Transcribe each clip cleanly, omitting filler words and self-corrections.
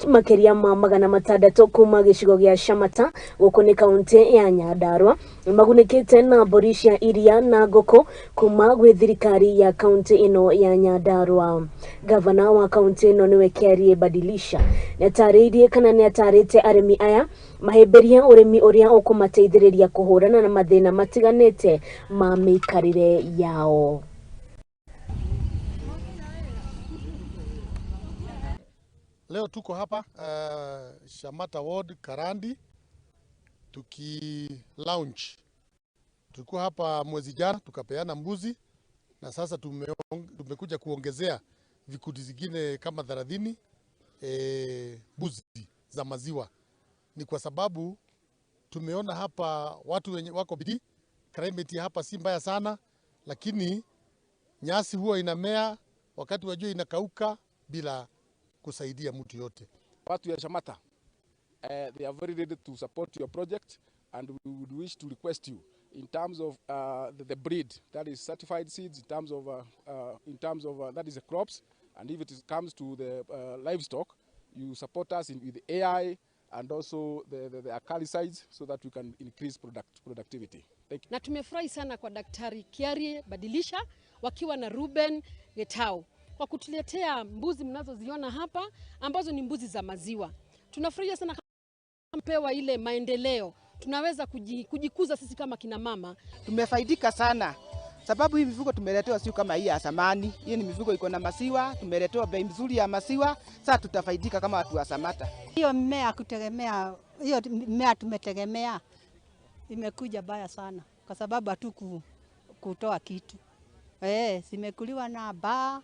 Makĩria ma 600 kuma gĩcigo gĩa Shamata gũkũ nĩ kaunti ya Nyandarua nĩmagunĩkĩte na mbũri cia iria na ngũkũ kuma gwĩ thirikari ya kaunti ĩno ya Nyandarua. Gavana wa kaunti ĩno nĩwe Kiarie Badilisha nĩatarĩirie kana nĩatarĩte arĩmi aya mahĩmbĩrie ũrĩmi ũrĩa ũkũmateithĩrĩria kũhũrana na mathĩna matiganĩte ma mĩikarĩre yao. Leo tuko hapa Shamata Ward Karandi tuki launch. Tulikuwa hapa mwezi jana tukapeana mbuzi na sasa tumekuja kuongezea vikundi zingine kama 30 mbuzi za maziwa. Ni kwa sababu tumeona hapa watu wenye wako bidii, climate hapa si mbaya sana, lakini nyasi huwa inamea wakati wa jua inakauka bila kusaidia mtu yote. Watu ya Shamata, they are very ready to support your project, and we would wish to request you in terms of the breed, that is certified seeds, in terms of that is the crops, and if it comes to the livestock, you support us with AI and also the acaricides so that we can increase productivity. Thank you. Na tumefurahi sana kwa Daktari Kiarie Badilisha wakiwa na Ruben Getau kwa kutuletea mbuzi mnazoziona hapa ambazo ni mbuzi za maziwa. Tunafurahia sana pewa ile maendeleo, tunaweza kujikuza sisi kama kina mama. Tumefaidika sana sababu hii mifugo tumeletewa sio kama hii ya zamani. Hii ni mifugo iko na maziwa, tumeletewa bei nzuri ya maziwa. Sasa tutafaidika kama watu wa Shamata. Hiyo mmea kutegemea, hiyo mmea tumetegemea imekuja baya sana kwa sababu hatuku kutoa kitu. Zimekuliwa na baa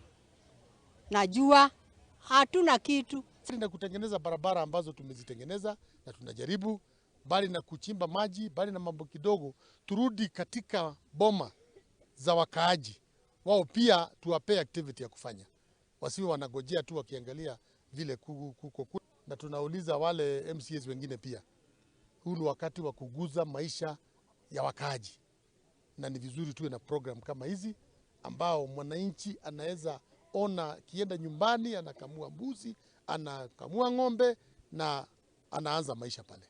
na jua, hatuna kitu. Na kutengeneza barabara ambazo tumezitengeneza na tunajaribu, bali na kuchimba maji, bali na mambo kidogo, turudi katika boma za wakaaji wao, pia tuwapee activity ya kufanya, wasiwe wanagojea tu wakiangalia vile kuko. Na tunauliza wale MCAs wengine pia, huu ni wakati wa kuguza maisha ya wakaaji, na ni vizuri tuwe na program kama hizi ambao mwananchi anaweza ona kienda nyumbani anakamua mbuzi, anakamua ng'ombe na anaanza maisha pale.